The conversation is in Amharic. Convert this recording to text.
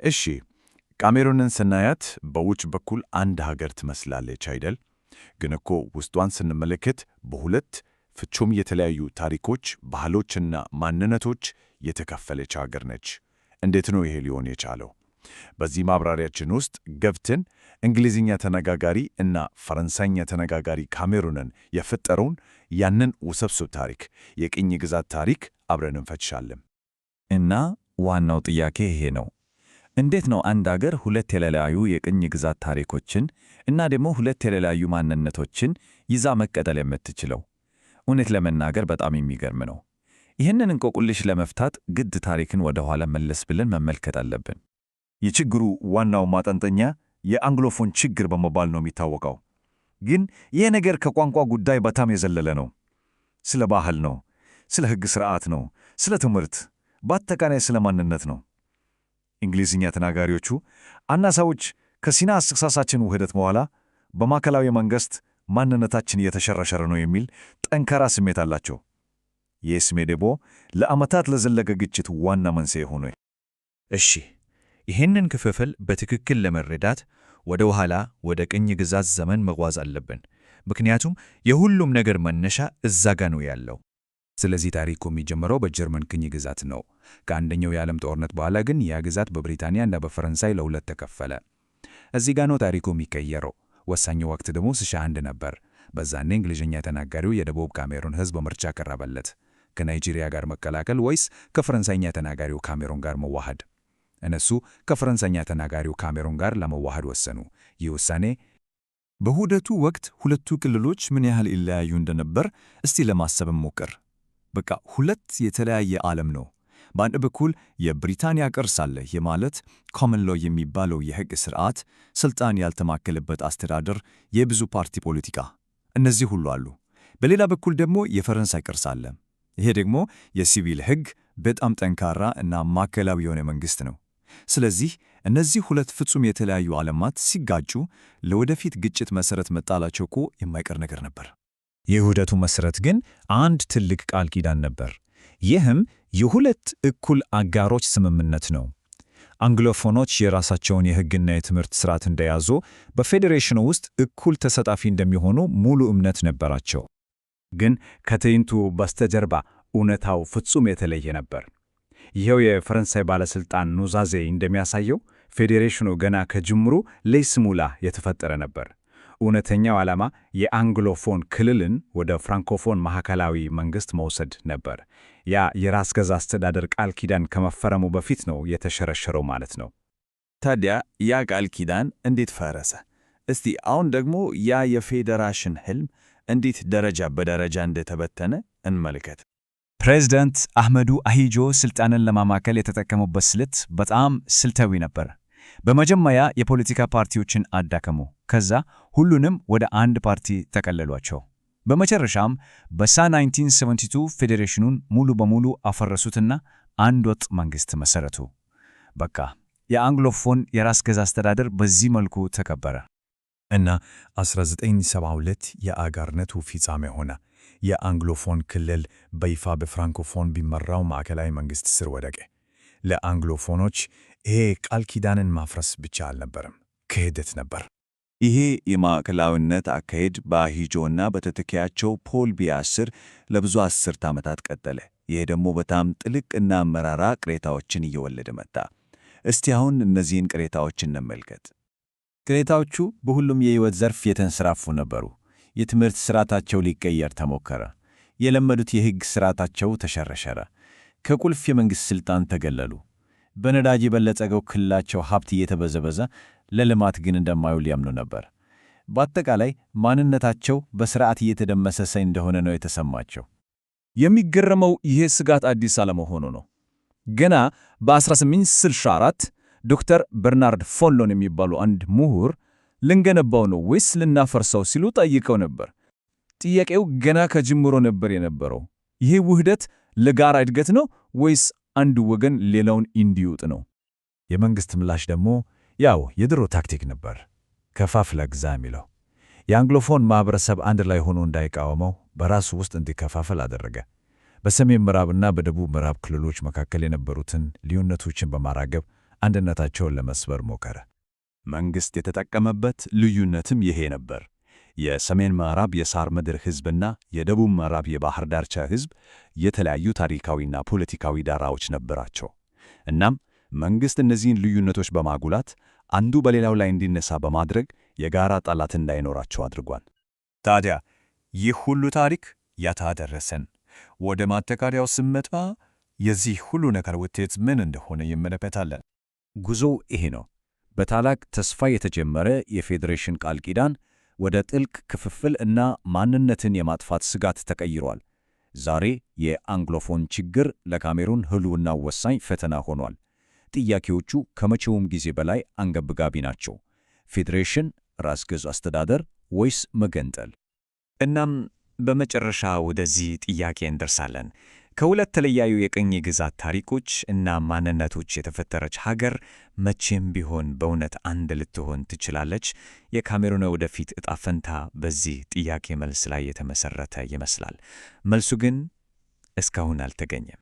እሺ፣ ካሜሩንን ስናያት በውጭ በኩል አንድ ሀገር ትመስላለች አይደል? ግን እኮ ውስጧን ስንመለከት በሁለት ፍጹም የተለያዩ ታሪኮች፣ ባህሎችና ማንነቶች የተከፈለች ሀገር ነች። እንዴት ነው ይሄ ሊሆን የቻለው? በዚህ ማብራሪያችን ውስጥ ገብተን እንግሊዝኛ ተነጋጋሪ እና ፈረንሳይኛ ተነጋጋሪ ካሜሩንን የፈጠረውን ያንን ውስብስብ ታሪክ፣ የቅኝ ግዛት ታሪክ አብረን እንፈትሻለን። እና ዋናው ጥያቄ ይሄ ነው። እንዴት ነው አንድ አገር ሁለት የተለያዩ የቅኝ ግዛት ታሪኮችን እና ደግሞ ሁለት የተለያዩ ማንነቶችን ይዛ መቀጠል የምትችለው? እውነት ለመናገር በጣም የሚገርም ነው። ይህንን እንቆቅልሽ ለመፍታት ግድ ታሪክን ወደ ኋላ መለስ ብለን መመልከት አለብን። የችግሩ ዋናው ማጠንጠኛ የአንግሎፎን ችግር በመባል ነው የሚታወቀው። ግን ይህ ነገር ከቋንቋ ጉዳይ በጣም የዘለለ ነው። ስለ ባህል ነው፣ ስለ ሕግ ስርዓት ነው፣ ስለ ትምህርት፣ በአጠቃላይ ስለ ማንነት ነው። እንግሊዝኛ ተናጋሪዎቹ አናሳዎች ከሲና አስተሳሳችን ውህደት በኋላ በማዕከላዊ መንግሥት ማንነታችን እየተሸረሸረ ነው የሚል ጠንካራ ስሜት አላቸው። ይህ ስሜት ደግሞ ለዓመታት ለዘለቀ ግጭት ዋና መንስኤ ሆኖ እሺ፣ ይህንን ክፍፍል በትክክል ለመረዳት ወደ ኋላ ወደ ቅኝ ግዛት ዘመን መጓዝ አለብን። ምክንያቱም የሁሉም ነገር መነሻ እዛ ጋ ነው ያለው። ስለዚህ ታሪኩ የሚጀምረው በጀርመን ቅኝ ግዛት ነው። ከአንደኛው የዓለም ጦርነት በኋላ ግን ያ ግዛት በብሪታንያ እና በፈረንሳይ ለሁለት ተከፈለ። እዚህ ጋ ነው ታሪኩ የሚቀየረው። ወሳኙ ወቅት ደግሞ 61 ነበር። በዛኔ እንግሊዝኛ ተናጋሪው የደቡብ ካሜሩን ሕዝብ ምርጫ ቀረበለት። ከናይጄሪያ ጋር መቀላቀል ወይስ ከፈረንሳይኛ ተናጋሪው ካሜሩን ጋር መዋሃድ? እነሱ ከፈረንሳይኛ ተናጋሪው ካሜሩን ጋር ለመዋሃድ ወሰኑ። ይህ ውሳኔ በውህደቱ ወቅት ሁለቱ ክልሎች ምን ያህል ይለያዩ እንደነበር እስቲ ለማሰብ እንሞክር። በቃ ሁለት የተለያየ ዓለም ነው። በአንድ በኩል የብሪታንያ ቅርስ አለ። ይህ ማለት common law የሚባለው የሕግ ሥርዓት፣ ስልጣን ያልተማከለበት አስተዳደር፣ የብዙ ፓርቲ ፖለቲካ፣ እነዚህ ሁሉ አሉ። በሌላ በኩል ደግሞ የፈረንሳይ ቅርስ አለ። ይሄ ደግሞ የሲቪል ሕግ፣ በጣም ጠንካራ እና ማዕከላዊ የሆነ መንግሥት ነው። ስለዚህ እነዚህ ሁለት ፍጹም የተለያዩ ዓለማት ሲጋጩ ለወደፊት ግጭት መሠረት መጣላቸው እኮ የማይቀር ነገር ነበር። የውህደቱ መሠረት ግን አንድ ትልቅ ቃል ኪዳን ነበር። ይህም የሁለት እኩል አጋሮች ስምምነት ነው። አንግሎፎኖች የራሳቸውን የሕግና የትምህርት ስርዓት እንደያዙ በፌዴሬሽኑ ውስጥ እኩል ተሳታፊ እንደሚሆኑ ሙሉ እምነት ነበራቸው። ግን ከትዕይንቱ በስተጀርባ እውነታው ፍጹም የተለየ ነበር። ይኸው የፈረንሳይ ባለሥልጣን ኑዛዜ እንደሚያሳየው ፌዴሬሽኑ ገና ከጅምሩ ለይስሙላ የተፈጠረ ነበር። እውነተኛው ዓላማ የአንግሎፎን ክልልን ወደ ፍራንኮፎን ማዕከላዊ መንግሥት መውሰድ ነበር። ያ የራስ ገዝ አስተዳደር ቃል ኪዳን ከመፈረሙ በፊት ነው የተሸረሸረው ማለት ነው። ታዲያ ያ ቃል ኪዳን እንዴት ፈረሰ? እስቲ አሁን ደግሞ ያ የፌዴሬሽን ህልም እንዴት ደረጃ በደረጃ እንደተበተነ እንመልከት። ፕሬዝዳንት አህመዱ አሂጆ ስልጣንን ለማማከል የተጠቀሙበት ስልት በጣም ስልታዊ ነበር። በመጀመሪያ የፖለቲካ ፓርቲዎችን አዳከሙ። ከዛ ሁሉንም ወደ አንድ ፓርቲ ጠቀለሏቸው። በመጨረሻም በሳ 1972 ፌዴሬሽኑን ሙሉ በሙሉ አፈረሱትና አንድ ወጥ መንግሥት መሰረቱ። በቃ የአንግሎፎን የራስ ገዝ አስተዳደር በዚህ መልኩ ተከበረ። እና 1972 የአጋርነቱ ፍጻሜ ሆነ። የአንግሎፎን ክልል በይፋ በፍራንኮፎን ቢመራው ማዕከላዊ መንግሥት ስር ወደቀ። ለአንግሎፎኖች ይሄ ቃል ኪዳንን ማፍረስ ብቻ አልነበረም፣ ክህደት ነበር። ይሄ የማዕከላዊነት አካሄድ በአሂጆና በተተኪያቸው ፖል ቢያ ስር ለብዙ አስርት ዓመታት ቀጠለ። ይሄ ደግሞ በጣም ጥልቅ እና መራራ ቅሬታዎችን እየወለደ መጣ። እስቲ አሁን እነዚህን ቅሬታዎች እንመልከት። ቅሬታዎቹ በሁሉም የሕይወት ዘርፍ የተንሰራፉ ነበሩ። የትምህርት ስርዓታቸው ሊቀየር ተሞከረ። የለመዱት የሕግ ስርዓታቸው ተሸረሸረ። ከቁልፍ የመንግሥት ሥልጣን ተገለሉ። በነዳጅ የበለጸገው ክልላቸው ሀብት እየተበዘበዘ ለልማት ግን እንደማይውል ያምኑ ነበር። በአጠቃላይ ማንነታቸው በስርዓት እየተደመሰሰ እንደሆነ ነው የተሰማቸው። የሚገርመው ይሄ ስጋት አዲስ አለመሆኑ ነው። ገና በ1864 ዶክተር በርናርድ ፎንሎን የሚባሉ አንድ ምሁር ልንገነባው ነው ወይስ ልናፈርሰው ሲሉ ጠይቀው ነበር። ጥያቄው ገና ከጅምሮ ነበር የነበረው። ይሄ ውህደት ለጋራ እድገት ነው ወይስ አንዱ ወገን ሌላውን እንዲውጥ ነው? የመንግሥት ምላሽ ደግሞ ያው የድሮ ታክቲክ ነበር፣ ከፋፍለህ ግዛ የሚለው። የአንግሎፎን ማኅበረሰብ አንድ ላይ ሆኖ እንዳይቃወመው በራሱ ውስጥ እንዲከፋፈል አደረገ። በሰሜን ምዕራብና በደቡብ ምዕራብ ክልሎች መካከል የነበሩትን ልዩነቶችን በማራገብ አንድነታቸውን ለመስበር ሞከረ። መንግሥት የተጠቀመበት ልዩነትም ይሄ ነበር። የሰሜን ምዕራብ የሳር ምድር ሕዝብና የደቡብ ምዕራብ የባህር ዳርቻ ሕዝብ የተለያዩ ታሪካዊና ፖለቲካዊ ዳራዎች ነበራቸው። እናም መንግሥት እነዚህን ልዩነቶች በማጉላት አንዱ በሌላው ላይ እንዲነሳ በማድረግ የጋራ ጠላት እንዳይኖራቸው አድርጓል። ታዲያ ይህ ሁሉ ታሪክ የት አደረሰን? ወደ ማጠቃለያው ስንመጣ የዚህ ሁሉ ነገር ውጤት ምን እንደሆነ ይመለከታለን። ጉዞው ይሄ ነው። በታላቅ ተስፋ የተጀመረ የፌዴሬሽን ቃል ኪዳን ወደ ጥልቅ ክፍፍል እና ማንነትን የማጥፋት ስጋት ተቀይሯል። ዛሬ የአንግሎፎን ችግር ለካሜሩን ሕልውና ወሳኝ ፈተና ሆኗል። ጥያቄዎቹ ከመቼውም ጊዜ በላይ አንገብጋቢ ናቸው። ፌዴሬሽን፣ ራስ ገዝ አስተዳደር ወይስ መገንጠል? እናም በመጨረሻ ወደዚህ ጥያቄ እንደርሳለን። ከሁለት የተለያዩ የቅኝ ግዛት ታሪኮች እና ማንነቶች የተፈጠረች ሀገር መቼም ቢሆን በእውነት አንድ ልትሆን ትችላለች? የካሜሩን ወደፊት ዕጣ ፈንታ በዚህ ጥያቄ መልስ ላይ የተመሰረተ ይመስላል። መልሱ ግን እስካሁን አልተገኘም።